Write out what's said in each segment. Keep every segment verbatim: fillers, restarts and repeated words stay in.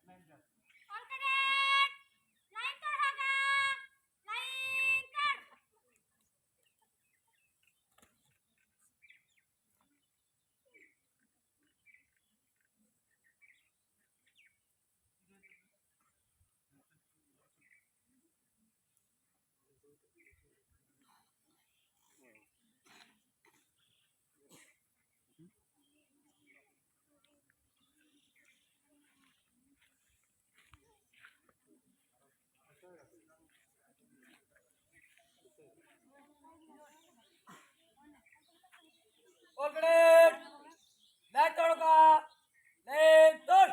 All cadet, line ᱛᱚᱲ ᱦᱟᱜᱟ, line ᱛᱚᱲ᱾ All cadet, line ᱛᱚᱲ ᱠᱟ, line ᱛᱚᱲ᱾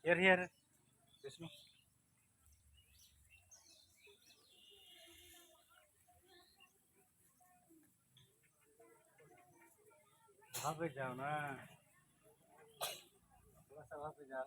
Here, here. Vishnu. वहाँ पे जाओ ना, थोड़ा सा वहाँ पे जाओ।